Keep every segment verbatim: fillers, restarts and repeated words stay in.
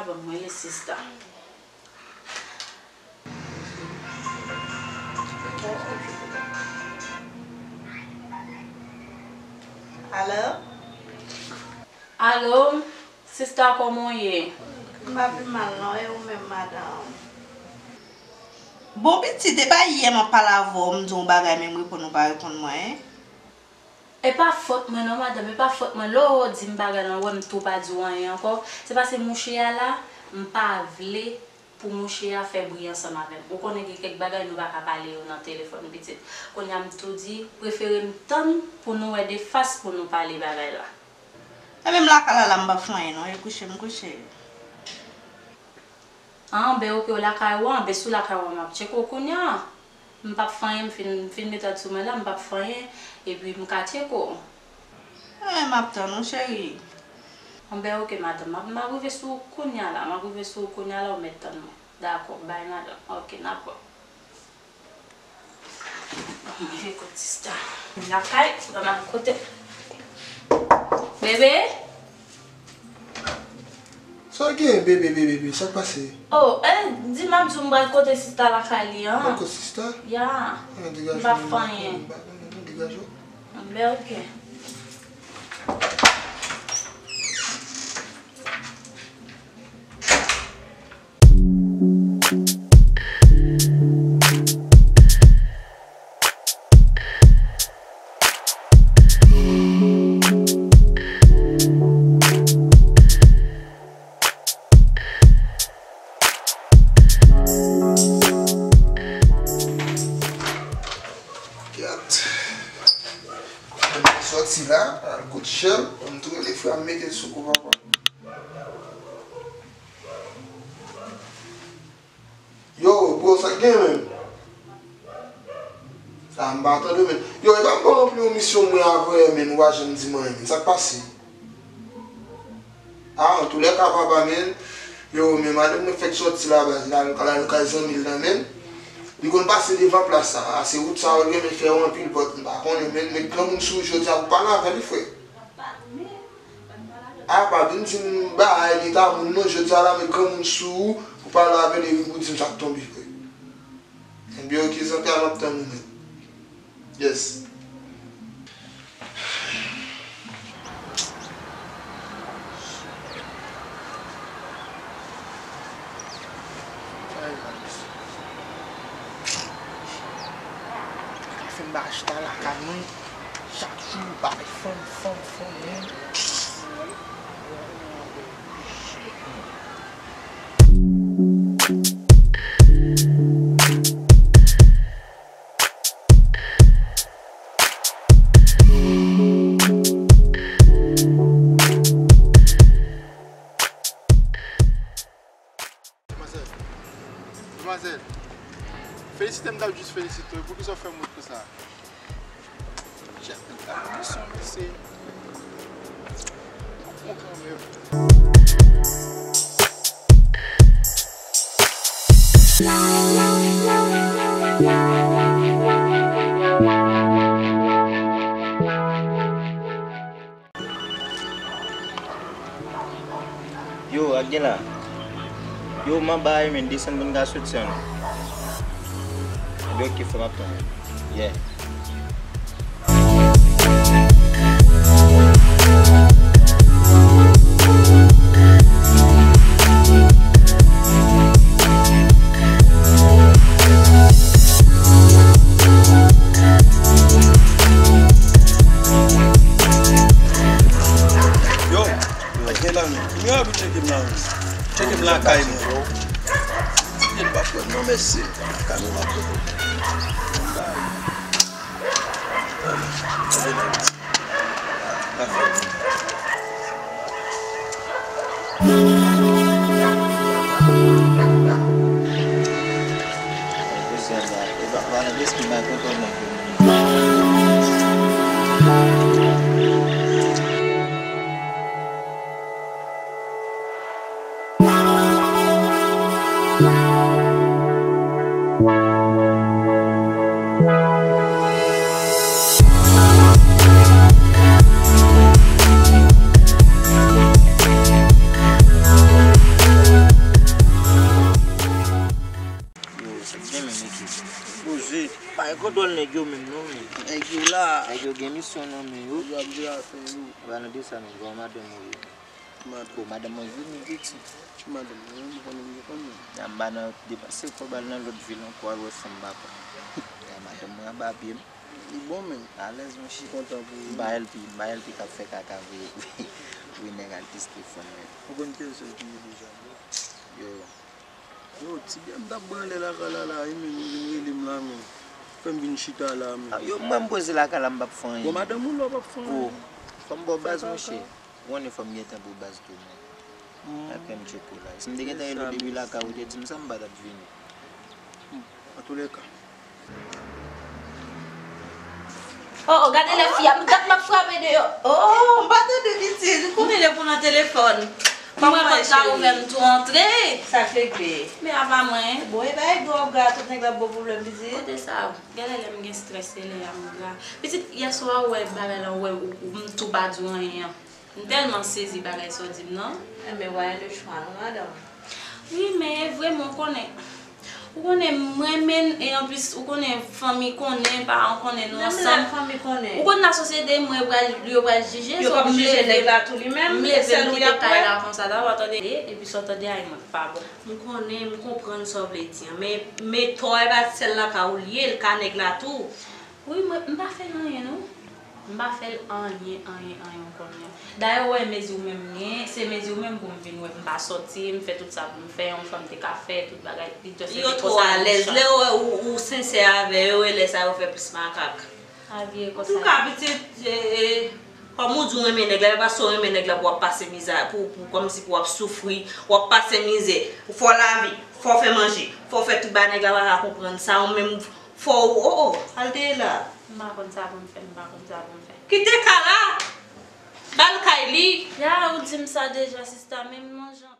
Ban m rele sista. Alo? Alo, sista, kòman w ye? M pa pi mal non, e ou menm, madanm? Bon, pitit, e pa yè m ap pale avè w, m di w yon bagay, men m reponn ou pa reponn mwen, en? E pa fòt mwen non, madanm, e pa fòt mwen. Lè w di m bagay lan, w wè m tou pa di w anyen ankò. Se paske mouche a la, m pa vle pou mouche a fè bri ansanm avè m. Ou konnen gen kèk bagay nou pa ka pale yo nan telefòn, pitit. Kounye a m tou di, prefere m tann pou nou wè de fas pou nou pale bagay la. Ebyen, m lakay la, la, m p ap fè anyen non, e kouche m kouche. Anben, oke, w lakay ou, anben, si w lakay ou, m ap tcheke w kounye a. M p ap fè anyen, m fin, m fin met rad sou mwen la, m p ap fè anyen, epi m ka tcheke w. Eh, m ap tann ou, cheri. Anben, oke, madanm, m ap, m ap rive sou ou kounye a la, m ap rive sou ou kounye a la, ou mèt tann mwen. Dakò, bay, madanm. Oke, n ap wè. Bon, m rive kot sista. M lakay, m pa mal kote. Bebe? Sa w gen, bebe, bebe, bebe? Sa k pase? Oh, eh, di m ap di w m pral kote sista lakay li an. Pral kot sista? Ya. Ah, degaje w. M pa fè anyen. Non, non, non, degaje w. Anben, oke. Gad. Sòti la, al kout chèl, m tou rele frè a m mete l sou kou, papa. Yo, bro, sa k gen menm? Sa m pa tande menm. Yo, e pa m pa ranpli yon misyon mwen avè menm, ou pa janm di m anyen menm. Sa k pase? Ah, antoulèka, papa, menm. Yo, men madanm mwen fèk sòti la, baz, la, la, la, kay zanmi l nan menm. Li konn pase devan plas sa. Ah, se wout sa yo l renmen fè yo anpil, but m pa konnen, men, met granmoun sou ou jodi a pou pale avè li, frè. Ah, pa vin di m bagay li ta moun non, jodi a la, met granmoun sou ou, pou pale avè li, epi pou di m sa k tonbe, frè. Ebyen, oke, zanmi a, m ap tann ou menm. Yes. Fin ba achta lakay mwen. Chak jou bay fanm, fanm, fanm, moun. Demwazèl. Demwazèl. Felisite m, t ap jis felisite w. Poukisa w fè m wont konsa? Jèt, misyon misye. Bon kanmenm. Yo, ak gen la. Yo, m anba a, men desann pou n ka soti ann. Ebyen, oke, frè, m ap tann ou. Yeah. Yo, yo, gen la, non. Yo, pou tcheke m la, wi. Tcheke m lakay mwen. Yo, m pa pran non, mesye. Lakay mwen, m ap pran. Nèg yo dwòl nèg yo menm non men. Nèg yo la. Nèg yo gen misyon nan men yo. Yo ap di afè yo. Ba nou de sa menm, bon madanm ou ye. Madanm. Bon, madanm mwen vini piti. Ki madanm mwen, mwen konnen m konn non. Ya m ba nan depanse kòb al nan lòt vil ankò al wè fanm papa. Ya madanm mwen anba pye m. Li bon menm. Alèz monchè. M kontan pou ou. M ba L P, m ba L P k ap fè kaka vre. Vre nèg al teste fanm nèg. Ou konn ki sèl ki ye deja bro? Yo. Yo, ti byen m t ap branle lakay la la, wi, men ou vin rele m la, men. Fè m vin chita la, men. Yo, mwen m poze lakay la, m p ap fè anyen. Bon, madanm ou la, w p ap fè anyen. Fò m ba w baz, monchè. Ou konnen fò m gentan pou baz tou, men. Apre m tcheke w la. Si m te gentan rele w depi lakay ou, ou te di m sa, m pa t ap vini. Antouleka. Oh, oh, gade lè fi a, m gad m ap frape deyò. Oh, m pa tande pitit. Ou mele pou nan telefòn. Mwen konn sa ouvè m tou antre. Sa k regle? Men apa mwen? Bon, e bagay dwòg la, tout nèg la bon pwoblèm pitit. Kote sa? Gade lè m gen strès, se lè a m gra. Pitit, yèswa ou wè bagay la, ou wè ou, ou, m tou pa di w anyen an. M tèlman sezi bagay sa w di m nan. Enben, w a le chwa non, madanm. Wi, men vrèman, ou konnen. Ou konnen m renmen n, e anplis, ou konnen fanmi konnen, paran konnen nou ansanm. Fanmi konnen. Ou konn lasosyete, mwen, yo pral, yo pral jije. Yo p ap jije nèg la tou li menm, m leve m kite kay la konsa, ta w tande. Epi sa w tande a, mwen pa bon. M konnen, m konprann sa w vle di an, men, men tò a e pa sèl lakay ou l ye, l ka nèg la tou. Wi, mwen, m pa fè l anyen non. M pa fè l anyen, anyen, anyen, ou konnen. Dayè, ou wè mezi ou menm m gen, se mezi ou menm pou m vin wè m pa sòti, m fè tout sa pou m fè, yon fanm te ka fè tout bagay, li just rete konsa. Yo twò alèz. Lè ou wè ou, ou sensè avè yo, e lè sa yo fè plis makak. Antouka, pitit, e, e, kòm ou di ou renmen nèg la, e pa si w renmen nèg la pou w ap pase mizè, pou, pou, kòmsi pou w ap soufri, w ap pase mizè, fò w lavi, fò w fè manje, fò w fè tout bagay, nèg la pa ka konprann sa, ou menm, fò w, o, o, al te ye la. M pa konn sa pou m fè, m pa konn sa pou m fè. Kite ka la! Ba l kay li! Ya, ou di m sa deja, sista, men m nan jan.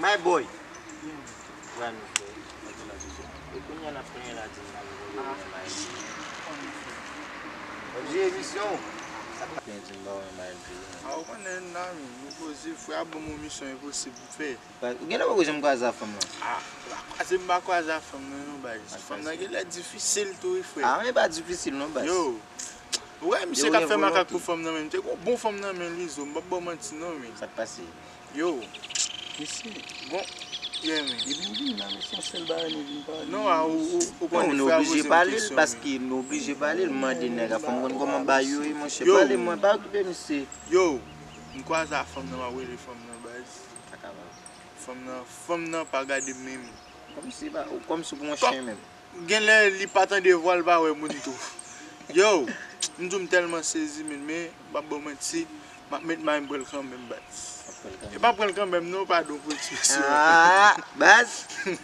My boy. Wè nou fè. E kounye a n ap plenyen la di n pa gen pwoblèm avèk Maël. Objè emisyon. Sa pa plenyen di n pa wè Maël tou. A, ou konnen n la, men, nou poze, frè a ban m yon misyon enposib pou m fè. Ou genlè poko janm kwaze a fanm lan. A, m pa kwaze, m pa kwaze a fanm lan non, baz. Fanm lan genlè difisil tou, wi, frè. A, men pa difisil non, baz. Yo. Ou wè misye k ap fè makak pou fanm nan, men m te gon bon fanm nan men l wi, zo, m p ap ba w manti non, men. Sa k pase? Yo. Mesye. Bon, yeah, men. Li vin vin la, men se yon sèl bagay nou vin pale. Non, a, ou, ou, ou konnen frè a poze m kesyon, men. Paske nou oblije pale l, m mande nèg a, fò m konn kòman bagay yo ye, monchè. Pale mwen, pa okipe misye. Yo, m kwaze a fanm nan, m ap rele fanm nan, baz. Fanm nan, fanm nan pa gade m menm. Kòmsi pa, kòmsi w pran chen menm. Genlè li pa tande vwa l pa wè moun tou. Yo, m di w m tèlman sezi, men, men, m p ap ba w manti, m ap met may m pran l kanmenm, baz. E pa pran l kanmenm non, padon pou ekspresyon an. A, baz. M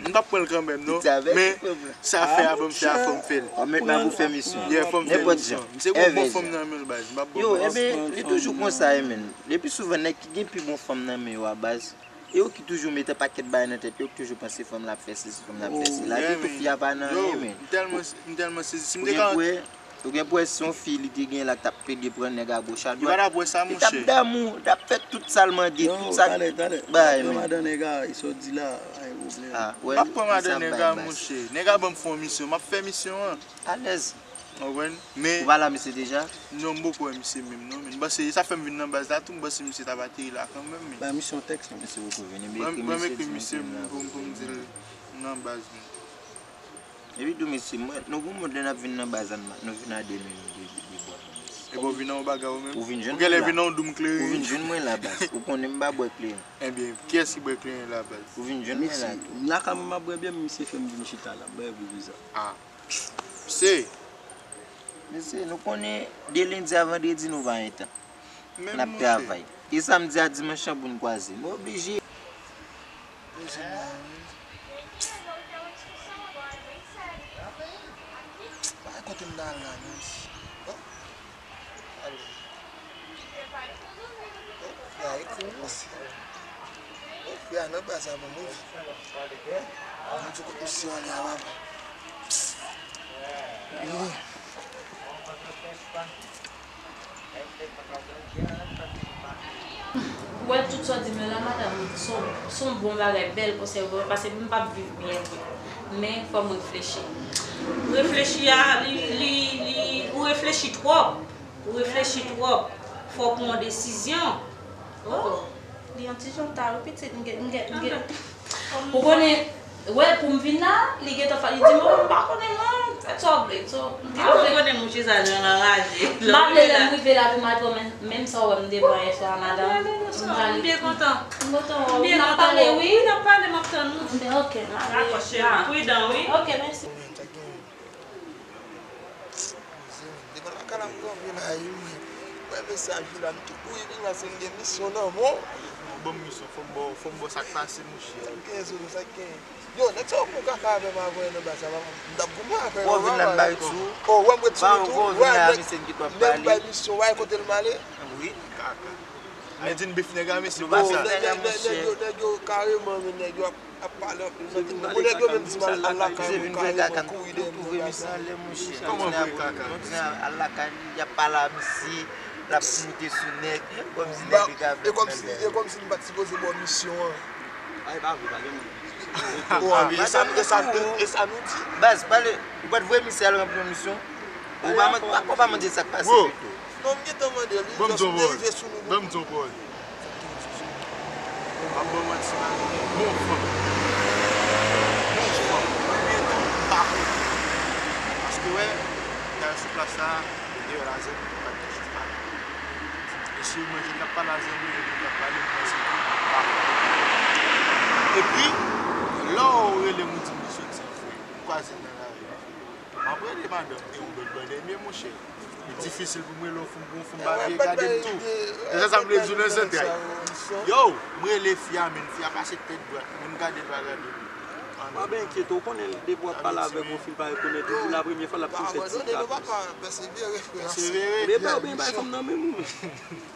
p ap pran l kanmenm non, men sa fè a ban m fè a fò m fè l. W ap met may pou fè misyon. Yeah, fò m fè misyon. M se gon bon fanm nan men l, baz. M p ap ba w manti. Yo, enben, li toujou konsa, wi, men. Lepi souvan, nèg ki gen pi bon fanm nan men yo a, baz. E yo ki toujou mete pakèt bagay nan tèt yo, ki toujou panse fanm la ap fè sesi, fanm la ap fè sela. Di tou fi a pa nan anyen, men. M tèlman, m tèlman sezi. Si m te ka. Ou gen pou wè, ou gen pou wè si yon fi li te gen la k t ap pede pran nèg a goch a dwat. Li pa t ap wè sa, monchè. Li t ap damou, li t ap fè tout sa l mande, tout sa. Yo, talè, talè. Bay, men. Madan nèg a, e sa w di la, ay, pwoblèm. M p ap pran madan nèg a, monchè. Nèg a ban m fè yon misyon, m ap fè misyon an. Alèz. Ou konprann? Men. Ou pale a misye deja? Non, m poko wè misye menm non, men m panse, e sa fè m vin nan baz la tou, m panse misye t ap ateri la kanmenm, men. Ba misye yon tèks non. Misye poko vini, m ekri misye, m di misye pou m, pou m di l m nan baz, men. Epi tou, mesye, mwen, nou gon moun lè n ap vin nan baz la, nou vin a de men, nou de, de, de bò nou, mesye. Epi w vin an yon bagay ou menm? Ou vin jwenn mwen la. Ou genlè vin an yon doum kleren. Ou vin jwenn mwen la, baz. Ou konnen m pa bwè kleren. Ebyen, kiyès ki bwè kleren la, baz? Ou vin jwenn mwen la tou. Mesye, m lakay mwen m ap bwè byè, men misye fè m vin chita la, m bwè pou viza. A. Mesye. Mesye, nou konnen de lendi a vandredi nou pa gen tan. N ap travay. E samdi a dimanch lan pou n kwaze. Nou oblije. Pa kote m ta al la, men. Oh. Ale. Mèsi. Bon, frè a nan baz la, bon, mwen di. Mwen di kot misye ale a, papa. Wi. Ou wè tout sa w di m yo la, madanm, se yon, se yon bon bagay, bèl konsèy ou ban mwen, paske m p ap viv byen vre. Men, fò m reflechi. Reflechi a, li, li, li, ou reflechi twòp. Ou reflechi twòp. Fò w pran yon desizyon. Oh, li yon ti jan ta wi, pitit, m gen, m gen, m gen. Ou konnen, wè, pou m vin la, li gentan fè, li di m, "Oh, m pa konnen non, fè sa w vle, so, m di, "Ah, ou konnen mouche sa, jan l anraje." M pa vle lè m rive la pou m al pran menm, menm sa w wè m te pran yè swa, madanm. M prale. M byen kontan. M kontan wè w. M byen kontan wè w. N ap pale, wi. N ap pale, m ap tann ou. M byen, ok, m ale. Dakò, cheri, pridan, wi. Ok, mèsi. Poze, men. Devan lakay la, m kanpe la, wi, men. Mwen, mesaj ou la, m tou kouri vin la, se m gen misyon nan men w. Ban m misyon, fò m ba w, fò m ba w sa k pase, monchè. Sa k gen, Zolo, sa k gen? Yo, nèg sa yo pran kaka avè m avè nan baz la, m t ap goumen avè yo. Wè w vin la, m ba yo tou. Oh, wè m ret sou ou tou. Wè, m ret, nèg bay misyon, wè kote l male. Wi, kaka. Mwen di n bif nèg la, mesye, oh, nèg, nèg, nèg yo, nèg yo kareman, men nèg yo ap, ap pale anpil nan tèt mwen. Bon, nèg yo menm di m al lakay mwen kareman, kouri dèyè m nan baz la. Kòman vre kaka? Al lakay li, y ap pale a misye, l ap moute sou nèg, kòmsi nèg li ka vin nan dèyè. E kòmsi m pa t sipoze ba w misyon an. A, e pa vre, pa gen moun ki di sa. Oh, e sa, e sa, e sa nou di? Baz, pale, ou pa t voye misye al ranpli yon misyon? Ou pa mande, pa, ou pa mande sa k pase pito. Non, m gentan mande l, wi, just m te rive sou nou. Ban m di w pawòl. M ap ba w manti la, bon fanm. Bon fanm. Mwen menm tou, m pa konnen. Paske, wè, m t al sou plas la, deyò la, zanmi m pa t jis pale. E si yo manje, m t ap pale a zanmi yo, m t ap pale, m panse ke m pa konnen. Epi, lè w rele m, ou di m li soti, m kwaze l nan lari. M ap rele madanm e yon lòt bannè, men monchè, li difisil pou m rele yon fanm, pou yon fanm pa vle gade m tou. Se sa sa m vle di w nan zantray. Yo, m rele fi a, men fi a pase tèt dwat, men m gade l pa gade m. Pa byen enkyete w, konnen depi w ap pale avèk yon fi l pa rekonèt ou, pou la premyè fwa l ap tou fè ti kapris. Persevere. Ebyen pa, ebyen bay fanm nan menm ou menm.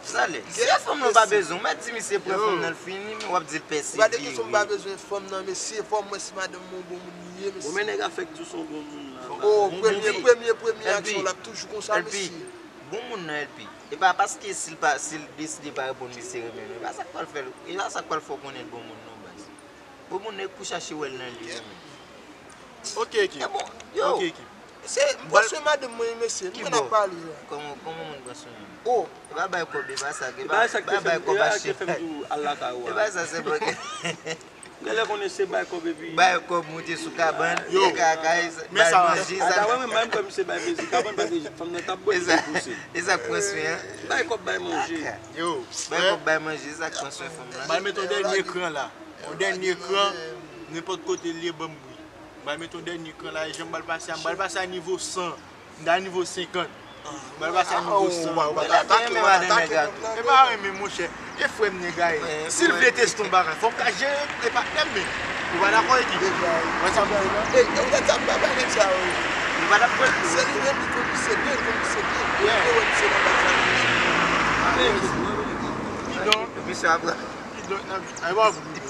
Sa lè. Si fanm nan pa bezwen w, mèt di misye pran fanm nan l fini, men w ap di l pèsevere. Gade kesyon m pa bezwen fanm nan, mesye, fò m wè si madanm mwen yon bon moun li ye, mesye. Bon, men nèg a fèk di w se yon bon moun la. Oh, premye, premye, premye aksyon l ap toujou konsa, mesye. Bon moun nan, L P. E pa paske si l pa, si l deside pa reponn misye renmen l, e pa sa k pral fè l, e pa sa k pral fè w konnen l bon moun non, baz. Bon moun nan, e pou chache wè l nan li menm. Ok, ekip. Ok, ekip. Se, m pran swen madanm mwen, mesye. Nou konn ap pale la. Kòman, kòman moun pran swen moun? Oh. E pa bay kòb, e pa sa, e pa bay kòb a chèf. E pa sa, se pa. Genlè konnen se bay kòb epi. Bay kòb, moute sou kabann, fè kakay, bay manje, sa. Ata wè, men m kwè misye bay plezi kabann, paske fanm nan t ap bwè, li te pouse. E sa k pran swen an? Bay kòb, bay manje. Yo, bay kòb, bay manje, sa k pran swen fanm nan. M al mete yon dènye kran la. Yon dènye kran, nenpòt kote l ye, ban m bri. M pral mete yon dènye kran la, e jan m pral pase a, m pral pase a nivo san. M ta nivo senkant. M pral pase a nivo san. Ou pa renmen madan nèg la tou. E pa renmen, monchè. E frè m nèg la ye. Si l vle teste yon bagay, fò m ka jere l, e patnè m, men. Ou pa dakò, Eki? Wè sa m di la? E, e ou tèt sa m pa bay nèg sa yo. Ou pa dakò? Se li menm ki konn misye byen, li konn misye byen. Ou wè misye nan baz la. Kidonk, misye ap Kidonk, n ap, ay, w ap ri, men.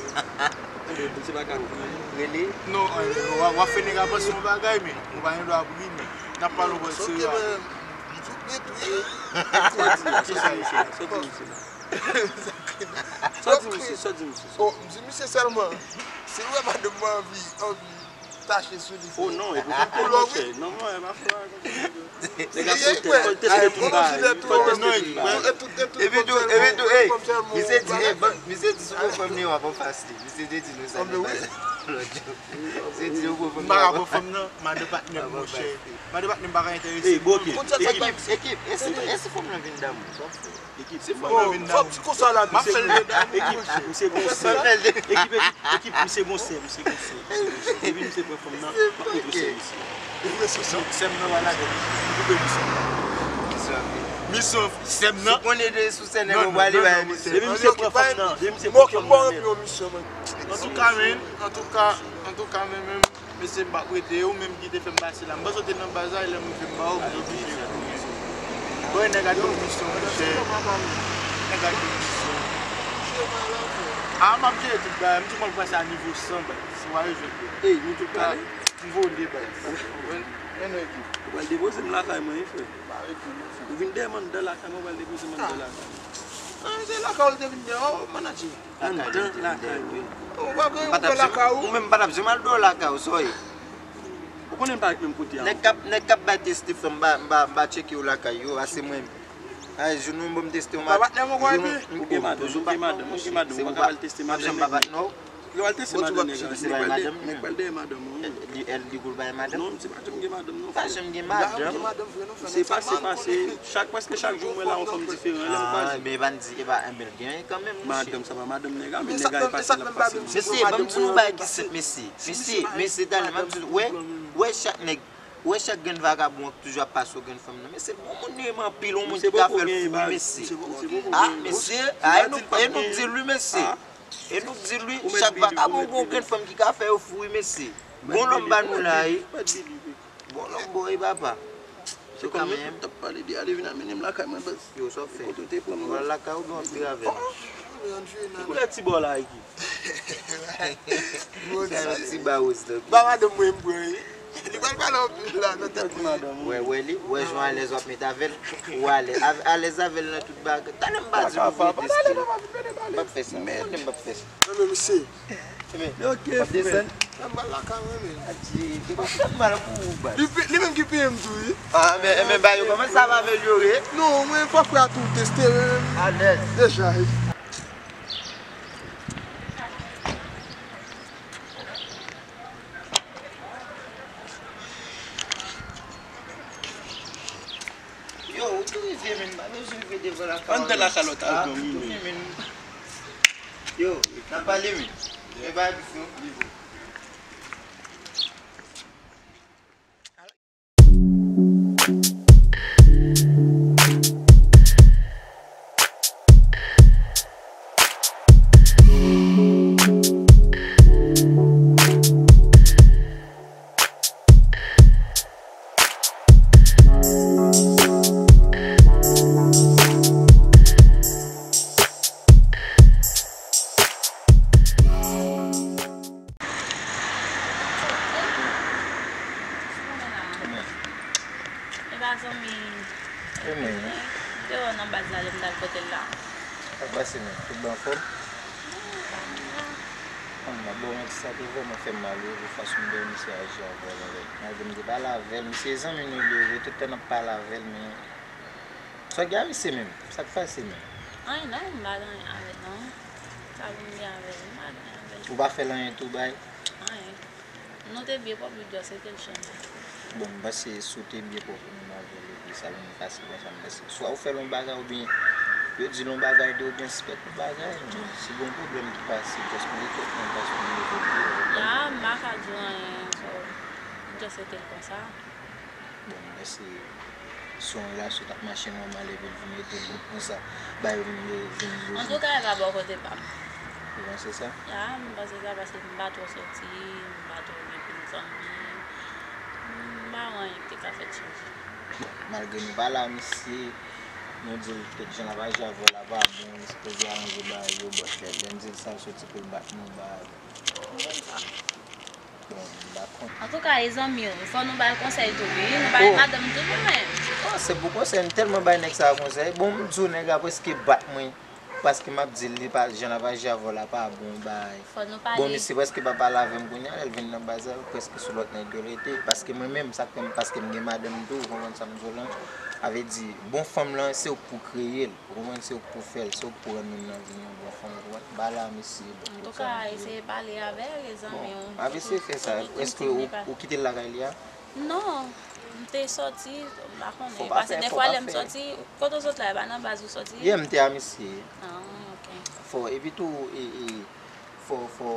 Misye pa ka ri. Rele? Non, w ap, w ap fè nèg la panse yon bagay, men ou pa gen dwa ap ri, men n ap pale yon bagay serye la. Sòti misye la, sòti misye la. Sòti misye, sòti misye. Oh, m di misye sèlman, si l wè madanm mwen anvi, anvi tache sou li. Oh non, e pou konprann, monchè. Non, non, e pa fè bagay konsa. Nèg ap sou tèt, fò l teste tout bagay. Fò l teste tout bagay. Epi tou, epi tou, ey, misye di, ey, ban, misye di si w pran fanm nan, w ap anfas li. Misye te di nou sa nan baz la lòt jou. Misye di si w pran fanm nan, w ap anfas li. M pa ka pran fanm nan, madan patnè m, monchè. Madan patnè m pa ka enterese m. Ey, bon, ok. Ekip, ekip, e si, e si fanm nan vin damou, sa w ap fè? Ekip, si fanm nan vin damou, m ap fè l vin damou. Ekip, misye gon sè. Ekip, ekip, ekip, misye gon sè, misye gon sè, misye gon sè. Depi misye pran fanm nan, m ap mete sè misye. Donk, sè m nan pa lage m, m koupe misyon. Misyon, sè m nan. Si w konnen de sou sè nèg yo prale bay misye. Depi misye pran fanm nan, depi misye pran fanm nan, men. Antouka, men, antouka, antouka, men, men. Mesye, m p ap rete, e ou menm ki te fè m pase la. M panse w te nan baz la, e lè m rive m ba w, m te oblije. Bon, nèg a gen yon misyon, monchè. Nèg a gen yon misyon. A, m ap jere tout bagay. M di mwen pase a nivo san, baz. Ou pa bezwen pè. Ey, nou tout pale? M voye de, baz. Men non, epi. Ou pral depoze m lakay mwen, wi, frè. Ou vin dèyè m anndan lakay mwen, ou pral depoze m anndan lakay mwen. Ah, se lakay ou te vin dèyè, oh, manager. Anndan lakay mwen. Ou pa gen yon lakay ou? Ou menm pa t ap janm al dèyè lakay ou, sa w ye? Ou konnen m pa ret menm kote a. Nèg k ap, nèg k ap bay teste fanm, m pa, m pa, m pa tcheke yo lakay yo, a se mwen. Ay, jounen w ban m teste yon madanm. Ou gen madanm, ou gen madanm, ou gen madanm, ou pa ka al teste madanm nèg. Yo al teste madanm nèg la, nèg pral dèyè madanm ou. Li, el li pou l bay madanm? Non, misye pa janm gen madanm non, frè. Pa janm gen madanm? Misye pase, pase, chak, prèske chak jou m wè la yon fanm diferan, lè m kwaze. Ah, men e pa n di, e pa, enben l gen kanmenm, monchè. Madanm, sa pa madanm nèg la, men nèg la e pase l ap pase. Mesye, ban m di nou bagay ki senp, mesye. Mesye, mesye, talè, m ap di nou, wè, wè chak nèg, wè chak grenn vagabon an ki toujou ap pase yon grenn fanm nan. Mesye, bon moun li renmen anpil, yon moun ki ka fè l fou, wi, mesye. Ah, mesye, ah, e nou, e nou k di l, wi, mesye. E nou k di l, wi, chak vagabon gon grenn fanm ki ka fè yo fou, wi, mesye. Bon lòm ba nou la, wi. Bon lòm ba w, wi, papa. Se kanmenm. T ap pale de ale vin amenem lakay mwen, baz. Yo, sa w fè? Kote w te pran mwen? Ou al lakay ou byen w ap travèl? Ki koulè ti bò la, Ricky? Sa yon ti ba woz la. Ba madanm mwen m pran, wi. Li pral pale anpil la nan tèt mwen. Wè, wè li, wè jan alèz w ap met avè l. Ou alèz, alèz avè l nan tout bagay. Talè m pa di nou vle teste l. M p ap fè sa. M konnen m p ap fè sa. Non, men misye. Enben, w ap desann? Nan m pral lakay mwen, men. Adye, te pa fè mal pou ou, baz. Li pe-, li menm ki peye m tou, wi. Ah, men, men, ba yo, kòman sa va amelyore? Non, mwen, fòk frè a tou teste, men. Alèz. Deja, wi. Yo, ou tou rive, men, pa bezwen rive devan lakay. Ann de lakay lòt a, tou fini, men. Yo, n ap pale, men. Men bagay pou fè yon plivo. Kòman? E pa zanmi. E mwen, wi. M te wè w nan baz la lè m t al kote l la. Sa k pase, men? Tout bon anfòm? Wi, m la. Bon, m ap ba w manti, sa te vrèman fè m mal, wi, pou fason m te wè misye aji avè w la, wi. Malgre m te pale avè l, misye zanmi nou li ye, wi, tout tan n ap pale avè l, men sa w gen a misye menm? Sa k pase menm? Anyen non, m pa gen anyen avè l non. Sa pou m gen avè l, m pa gen anyen avè l. Ou pa fè l anyen tou, bay? Anyen. Nou te byen pwòp, li just rete l chanje. Bon, m panse si w te byen pwòp ou menm avè l, epi sa vin pase konsa, m panse swa ou fè l yon bagay oubyen yo di l yon bagay de oubyen sispèk yon bagay, men si gen yon pwoblèm ki pase, just mete tèt mwen, paske m leve pye w. Ya, m pa ka di w anyen, so, m just rete l konsa. Bon, m panse si yon relasyon t ap mache nòmal epi l vin rete bout konsa, bay vin, vin, vin. Antouka, e pa bò kote pa m. Ou panse sa? Ya, m panse sa paske m pa twò sòti, m pa twò gen pil zanmi. M pa wè anyen ki te ka fèt chanje. Bon, malgre nou pale a misye, nou di l tout jan l ap aji avè w la pa bon, li sipoze aranje bagay yo, but lè, lè n di l sa, l soti pou l bat nou, bagay. Bon, m pa konn. Antouka, e zanmi w, fò nou ba l konsèy tou, wi. Nou ba l madanm tou, nou menm. Oh, se pou konsèy, m tèlman bay nèg sa a konsèy. Bon, m di w, nèg la prèske bat mwen. Paske m ap di l, li pa, jan l ap aji avè w la pa bon, bay. Fò nou pale. Bon, misye prèske pa pale avè m kounye a, lè l vin nan baz la, prèske sou lòt nèg yo l rete. Paske mwen menm, sa k fè m, paske m gen madanm tou, ou konprann sa m di w lan? Sa vle di, bon fanm lan, se ou k pou kreye l. Ou konprann, se ou k pou fè l, se ou k pou rann moun nan vin yon bon fanm, ou konprann? Ba la, mesye, bon. Antouka, eseye pale avè l, e zanmi w. Bon, m ap eseye fè sa. Èske ou, ou kite l lakay li a? Non, m te sòti, m pa konnen. Paske defwa lè m sòti, kote w sot la, e pa nan baz ou sòti? Yeah, m te a misye. Ah, ok. Fò, epi tou, e, e, Fò, fò,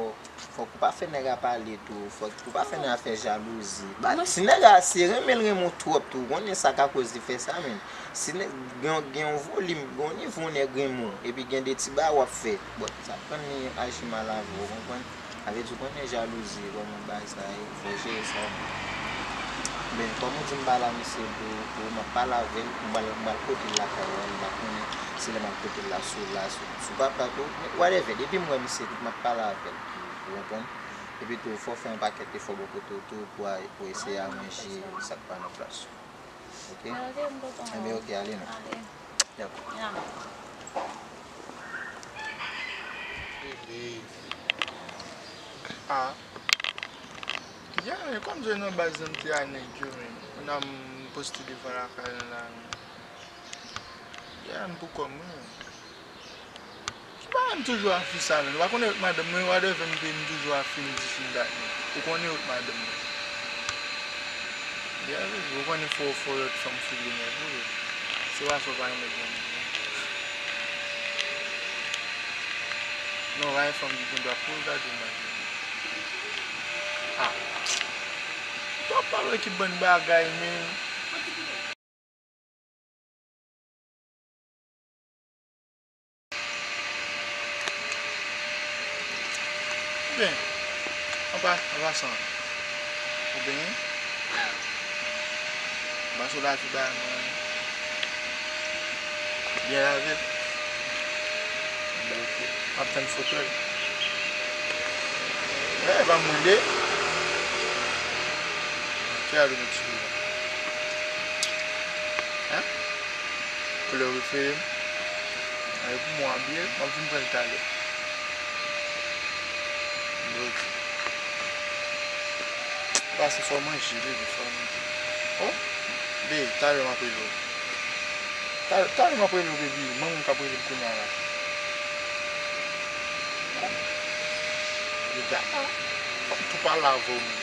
fòk ou pa fè nèg la pale tou. Fòk ou pa fè nèg la fè jalouzi. Ba, si nèg la, si renmen l renmen w twòp tou, ou konnen sa ka koz li fè sa menm. Si nèg, gen, gen yon volim, gen yon nivo nèg renmen w, epi gen de ti bagay w ap fè. Bon, sa pran li aji mal avè w, ou konprann? Sa vle di, ou konnen jalouzi, kòman bagay sa ye, fò w jere sa menm. Men, kòm ou di m pale a misye pou, pou m ap pale avè l, m pral, m pral pote l lakay ou, m pa konnen si lè m ap pote l la, si w la, si, si w pa, pa tou, men whatever, depi m wè misye, m ap pale avè l, ou, ou konprann? Epi tou, fò w fè yon pakèt efò bò kote w tou pou a, pou eseye aranje sa k pa nan plas yo. Ok? Ok, m kontan. Enben, ok, ale non. Ale. Yap. Ya. Ah. Ya, men kòm se nan baz lan m te a nèg yo, men. Kounye a m poste devan lakay lan la, men. Ya, m pou kò m, wi. Ki bagay m toujou a fi sa, men. Ou pa konnen yo t madanm mwen, whatever m te, m toujou a fi m di fi m dat, men. Ou konnen yo t madanm mwen. Ya, wi, ou konnen fò, fò lòt fanm file nèg ou, wi. Se pa sa w pa renmen granmoun, non. Non, pa gen fanm ki gen dwa pou l gade w mal. Ah. Ou t ap pale ki bann bagay, men. Byen, anpa, anpasan, ou benyen? Anpasan, w lavi ba mwen. Byen lave. Byen, ok. M ap tann foto l. Wè, pa moude. Ki a dwe met sou li la? Hein? Koulè prefere m? Ay, pou mwen abiye, m ap vin pran l talè. Bro. Pase fò manje, baby, fò manje. Oh, baby, talè m ap rele w. Talè, talè m ap rele w, baby. Manman m k ap rele m kounye a la. Yo gade. Fò m tou pale avè w menm.